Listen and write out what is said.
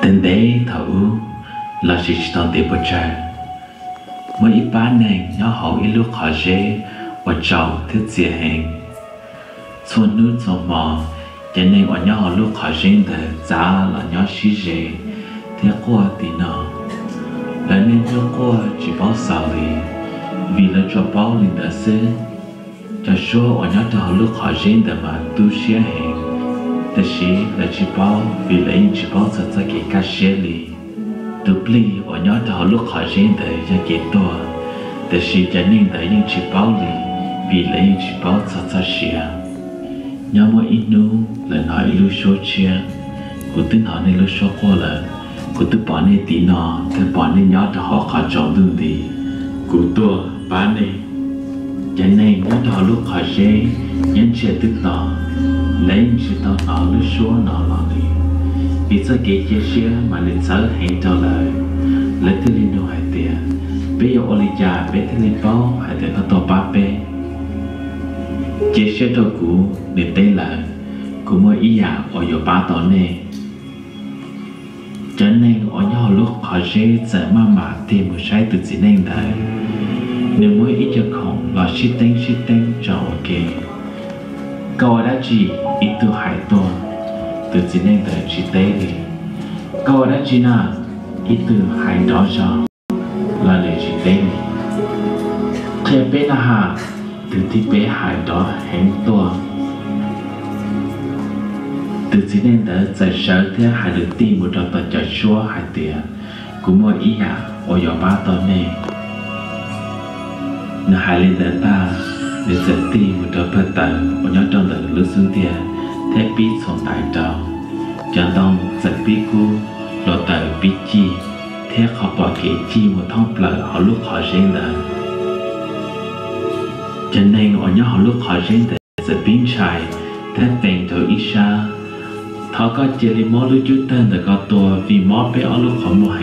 Ntev ntev thaum ub, los sis tsis tau ntev puas tsawg, muaj ib pab neeg nyob hauv ib lub qhov zeb uas tsaus thiab txias heev. Txhua hnub txhua hmo, cov neeg uas nyob hauv lub qhov zeb ntawd txav los nyob sib ze thiab quaj tim no. Lawv niaj hnub quaj tsis paub xaus li, vim lawv tsuas paub li ntawd xwb. Cov suab uas nyob rau hauv lub qhov zeb ntawd mas tu siab heev, tiam sis lawv tsis paub vim lawv yeej tsis paub txog txoj kev kaj siab li. Tus plig uas nyob rau hauv lub qhov zeb ntawd yog kev tuag, tiam sis cov neeg ntawd yeej tsis paub li, vim lawv yeej tsis paub txog txoj sia. Nyob muaj ib hnub lawv hnov ib lub suab tshiab. Kuv twb hnov nej lub suab quaj lawm. Kuv twb pom nej tim no thiab pom nej nyob rau hauv qhov tsaus ntuj nti. Kuv tuaj pab nej. Cov neeg nyob rau hauv lub qhov zeb nyob ntsiag twb to, lawv yeej tsis tau hnov lub suab no los li, vim txoj kev cia siab mas nws txawv heev rau lawv. Lawv thiaj li nug hais tias, peb yuav ua li cas peb thiaj li paub hais tias koj tuaj pab peb? Cia siab rau kuv, nws teb lawm, kuv muaj ib yam uas yuav pab tau nej. Cov neeg uas nyob hauv lub qhov zeb txawm maj mam tig mus saib tus txiv neej ntawd. Nws muab ib co khoom los sib teeb sib teeb tso ua ke. Koj ua dab tsi? Ib tug hais tuaj. Tus txiv neej ntawd tsis teb li. Koj ua dab tsi na? Ib tug hais nrov zog los nws tsis teb li. Qhia peb na has. Tus thib peb hais nrov heev tuaj. Tus txiv neej ntawd txawm sawv thiab hais lus tig mus rau tom cov suab hais tias, kuv muaj ib yam uas yuav pab tau nej. Nws hais li ntawd tag, nws txawm tig mus rau pawg taws uas nyob rau ntawm nws lub xub ntiag thiab pib txhuam ntais rau. Cov ntoo txawm pib kub, hluav taws pib cig, thiab qhov pom kev cig mus thoob plaws hauv lub qhov zeb ntawd. Cov neeg uas nyob hauv lub qhov zeb ntawd txawm pib ntshai thiab tees rau ib sab. Thov koj cia li muab lub cub tawg ntawm ko tua, vim mob peb ob lub qhov muag heev.